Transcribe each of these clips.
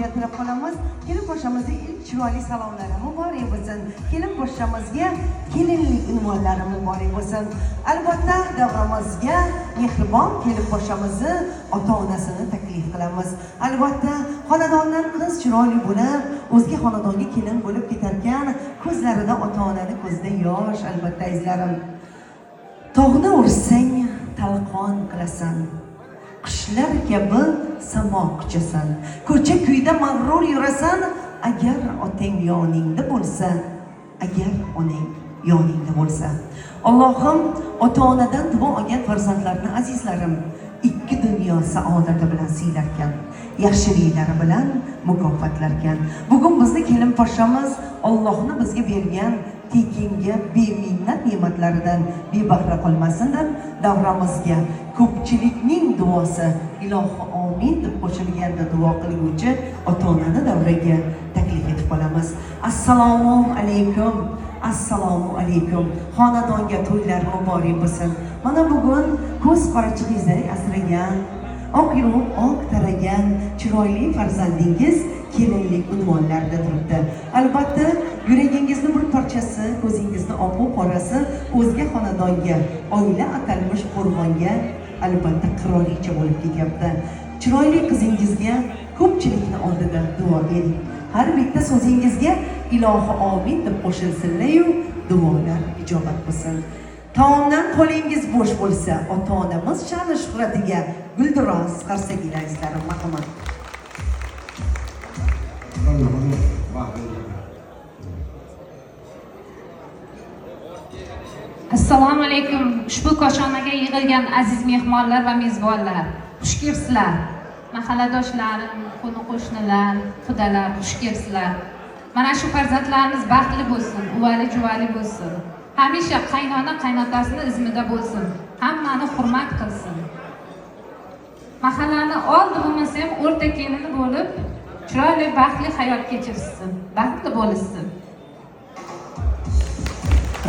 ofiya tilab qolamiz. Kelin poshshamizga ilk chiroyli salomlari muborak bo'lsin. Kelin poshshamizga kelinlik unvonlari muborak bo'lsin. Albatta, davramizga mehribon kelin poshshamizni ota onasini taklif qilamiz. Albatta, xonadondan qiz chiroyli bo'lib, o'zga xonadonga kelin bo'lib ketarkan, ko'zlarida ota onani ko'zida yosh, albatta, azizlarim. Tog'ni ursang, talqon qilasan. Qushlar kabi samo quchasan. Ko'cha kuyda mag'rur yurasan, agar otang yoningda bo'lsa, agar onang yoningda bo'lsa. Allohim ota-onadan duo olgan farzandlarni, azizlarim, ikki dunyo saodati bilan siylarkan, yaxshiliklari bilan mukofotlarkan. Bugun bizni kelin poshshamiz Allohni bizga bergan tekinga beminnat ne'matlaridan bebahra qolmasin deb davramizga ko'pchilikning duosi ilohi omin deb qo'shilganda duo qilguvchi ota-onani davraga taklif etib qolamiz. Assalomu alaykum. Assalomu alaykum. Xonadonga to'ylar muborak bo'lsin. Mana bugun ko'z qorachig'ingizday asragan, oq yuvib, oq taragan chiroyli farzandingiz kelinlik unvonlarida turibdi. Albatta, yuragingizni bir parchasi, ko'zingizni oqu qorasi o'zga xonadonga, oila atalmish qo'rg'onga albatta qirolicha bo'lib ketyapti. Chiroyli qizingizga ko'pchilikni oldida duo bering. Har bitta so'zingizga ilohi omin deb qo'shilsinlar-yu, duolar ijobat bo'lsin. Taomdan qo'lingiz bo'sh bo'lsa, ota-onamiz sha'ni shuhratiga guldiroz qarsaklar, azizlarim, marhamat. Allohni baxtli. Assalomu alaykum, ushbu koshonaga yig'ilgan aziz mehmonlar va mezbonlar, xush kelibsizlar. Mahalladoshlarim, qo'ni qo'shnilar, qudalar, xush kelibsizlar. Mana shu farzandlarimiz baxtli bo'lsin, uvali juvali bo'lsin, hamisha qaynona qaynotasini izmida bo'lsin, hammani hurmat qilsin. Mahallani oldi bo'lmasa ham o'rta kelini bo'lib, chiroyli, baxtli hayot kechirishsin, baxtli bo'lishsin.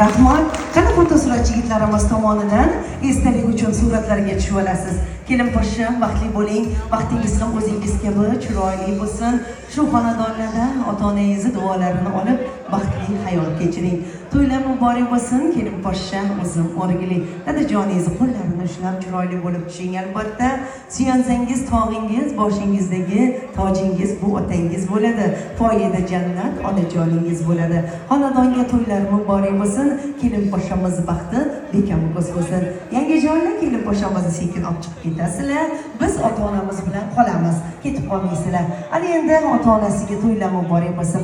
Rahmat. Qani, fotosuratchi yigitlarimiz tomonidan esdalik uchun suratlarga tushib olasiz. Kelin poshsham, baxtli bo'ling. Baxtingiz ham o'zingiz kabi chiroyli bo'lsin. Shu xonadonlarda ota-onangizni duolarini olib, baxtli hayot kechiring. To'ylar muborak bo'lsin, kelin poshsha, o'zim o'rgili. Dadajoningizni qo'llarini ushlab chiroyli bo'lib tushing albatta. Suyansangiz tog'ingiz, boshingizdagi tojingiz bu otangiz bo'ladi. Poyida jannat onajoningiz bo'ladi. Xonadonga to'ylar muborak bo'lsin. Kelin poshshamiz baxti bekam ko'z bo'lsin. Yangijonlar, kelin poshshamizni sekin olib chiqib ketasizlar. Biz ota-onamiz bilan qolamiz. Ketib qolmaysizlar. Ana endi ota-onasiga to'ylar muborak bo'lsin.